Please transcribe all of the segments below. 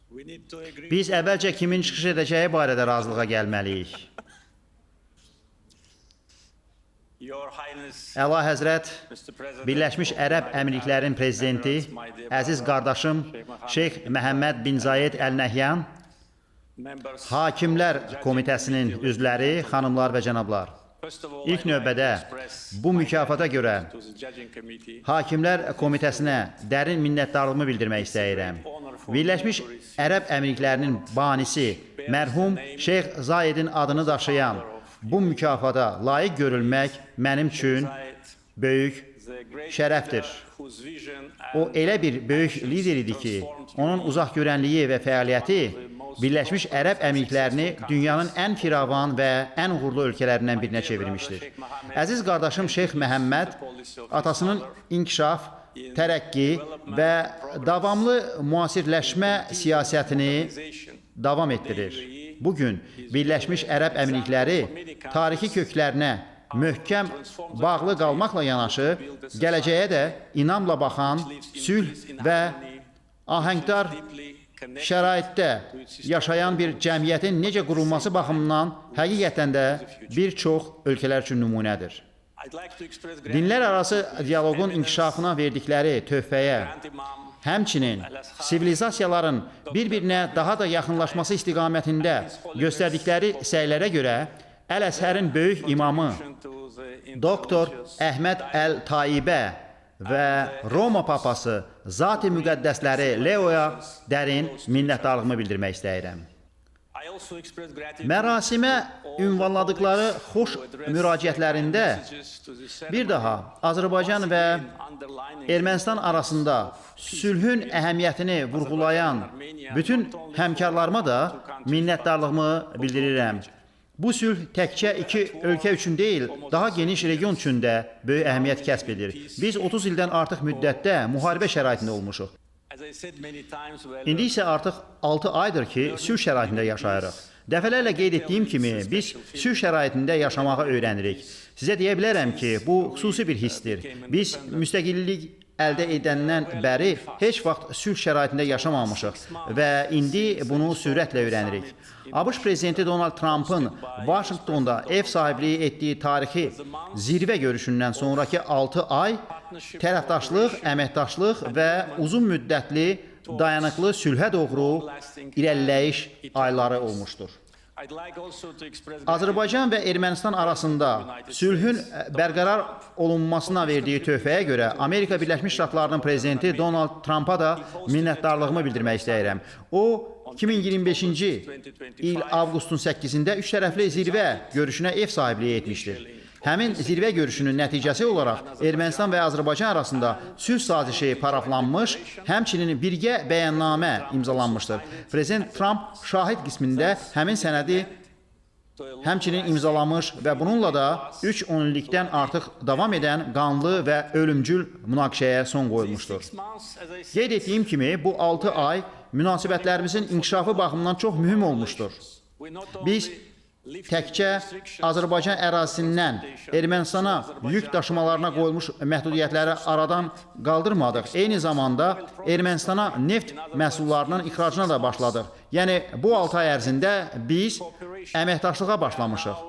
Biz əvvəlcə kimin çıxış edəcəyi barədə razılığa gəlməliyik. Əla Həzrət, Birləşmiş Ərəb Əmirliklərinin prezidenti, əziz qardaşım Şeyx Məhəmməd bin Zayed Əl Nəhyan, Hakimlər Komitəsinin üzvləri, xanımlar və cənablar. İlk növbədə bu mükafata görə Hakimlər Komitəsinə dərin minnətdarlığımı bildirmək istəyirəm. Birləşmiş Ərəb Əmirliklərinin banisi mərhum Şeyx Zayedin adını daşıyan bu mükafata layiq görülmək mənim üçün böyük şərəfdir. O elə bir böyük lider idi ki, onun uzaqgörənliyi və fəaliyyəti Birləşmiş Ərəb Əmirliklərini dünyanın ən firavan və ən uğurlu ölkələrindən birinə çevirmişdir. Əziz qardaşım Şeyx Məhəmməd atasının inkişaf, tərəqqi və davamlı müasirləşmə siyasətini davam etdirir. Bugün Birləşmiş Ərəb Əmirlikləri tarixi köklərinə möhkəm bağlı qalmaqla yanaşı, gələcəyə də inamla baxan, sülh və ahəngdar şəraitdə yaşayan bir cəmiyyətin necə qurulması baxımından həqiqətən də bir çox ölkələr üçün nümunədir. Dinlər arası dialoqun inkişafına verdikləri töhfəyə, həmçinin sivilizasiyaların bir-birinə daha da yaxınlaşması istiqamətində göstərdikləri səylərə görə Əl-Əzhərin böyük imamı Doktor Əhməd Əl-Taibə və Roma papası Zati Müqəddəsləri Leoya dərin minnətdarlığımı bildirmək istəyirəm. Mərasimə ünvanladıqları xoş müraciətlərində bir daha Azərbaycan və Ermənistan arasında sülhün əhəmiyyətini vurğulayan bütün həmkarlarıma da minnətdarlığımı bildirirəm. Bu sülh təkcə iki ölkə üçün deyil, daha geniş region üçün də böyük əhəmiyyət kəsb edir. Biz 30 ildən artıq müddətdə müharibə şəraitində olmuşuq. İndi isə artıq 6 aydır ki, sülh şəraitində yaşayırıq. Dəfələrlə qeyd etdiyim kimi, biz sülh şəraitində yaşamağı öyrənirik. Sizə deyə bilərəm ki, bu xüsusi bir hissdir. Biz müstəqillik əldə edəndən bəri heç vaxt sülh şəraitində yaşamamışıq və indi bunu sürətlə öyrənirik. ABŞ prezidenti Donald Trumpın Vaşinqtonda ev sahibliyi etdiyi tarixi zirvə görüşündən sonraki 6 ay tərəfdaşlıq, əməkdaşlıq və uzun müddətli dayanıqlı sülhə doğru irəliləyiş ayları olmuşdur. Azərbaycan və Ermənistan arasında sülhün bərqərar olunmasına verdiyi töhfəyə görə Amerika Birləşmiş Ştatlarının prezidenti Donald Trumpa da minnətdarlığımı bildirmək istəyirəm. O 2025-ci il avqustun 8-də üç tərəfli zirvə görüşünə ev sahibliyi etmişdir. Həmin zirvə görüşünün nəticəsi olaraq Ermənistan və Azərbaycan arasında sülh sazişi paraflanmış, həmçinin birgə bəyannamə imzalanmışdır. Prezident Trump şahid qismində həmin sənədi həmçinin imzalamış və bununla da 3 onillikdən artıq davam edən qanlı və ölümcül münaqişəyə son qoyulmuşdur. Qeyd etdiyim kimi, bu 6 ay münasibətlərimizin inkişafı baxımından çox mühüm olmuşdur. Biz təkcə Azərbaycan ərazisindən Ermənistana yük daşımalarına qoyulmuş məhdudiyyətləri aradan qaldırmadıq. Eyni zamanda Ermənistana neft məhsullarının ixracına da başladıq. Yəni bu 6 ay ərzində biz əməkdaşlığa başlamışıq.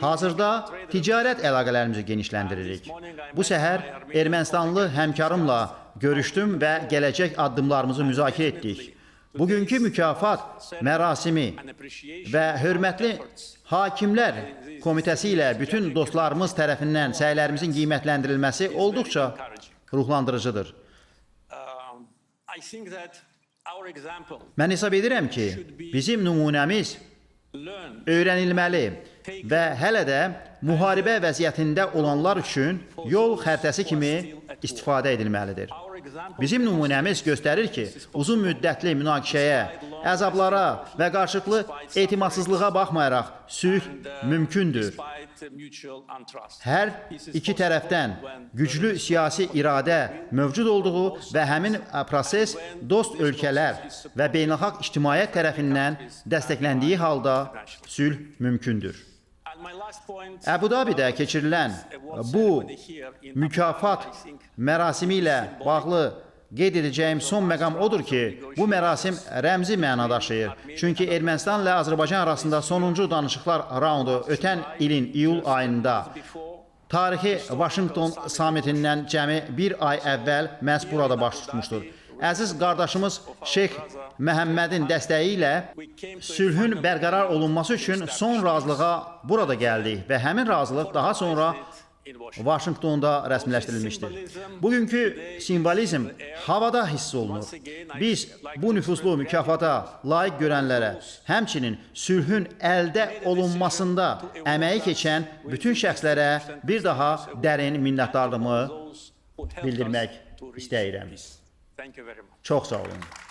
Hazırda ticarət əlaqələrimizi genişləndiririk. Bu səhər Ermənistanlı həmkarımla görüşdüm və gələcək addımlarımızı müzakirə etdik. Bugünkü mükafat mərasimi və hörmətli Hakimlər Komitəsi ilə bütün dostlarımız tərəfindən səylərimizin qiymətləndirilməsi olduqca ruhlandırıcıdır. Mən hesab edirəm ki, bizim nümunəmiz öyrənilməli və hələ də müharibə vəziyyətində olanlar üçün yol xəritəsi kimi istifadə edilməlidir. Bizim nümunəmiz göstərir ki, uzun müddətli münaqişəyə, əzablara və qarşılıqlı etimadsızlığa baxmayaraq sülh mümkündür. Hər iki tərəfdən güclü siyasi iradə mövcud olduğu və həmin proses dost ölkələr və beynəlxalq ictimaiyyət tərəfindən dəstəkləndiyi halda sülh mümkündür. Əbu Dabidə keçirilən bu mükafat mərasimi ilə bağlı Qeyd edəcəyim son məqam odur ki, bu mərasim rəmzi məna daşıyır. Çünki Ermənistanla Azərbaycan arasında sonuncu danışıqlar raundu ötən ilin iyul ayında tarixi Vaşinqton samitindən cəmi bir ay əvvəl məhz burada baş tutmuşdur. Əziz qardaşımız Şeyx Məhəmmədin dəstəyi ilə sülhün bərqərar olunması üçün son razılığa burada gəldik və həmin razılıq daha sonra Vaşinqtonda rəsmiləşdirilmişdir. Bugünkü simvolizm havada hiss olunur. Biz bu nüfuzlu mükafata layiq görənlərə, həmçinin sülhün əldə olunmasında əməyi keçən bütün şəxslərə bir daha dərin minnətdarlığımı bildirmək istəyirəm. Çox sağ olun.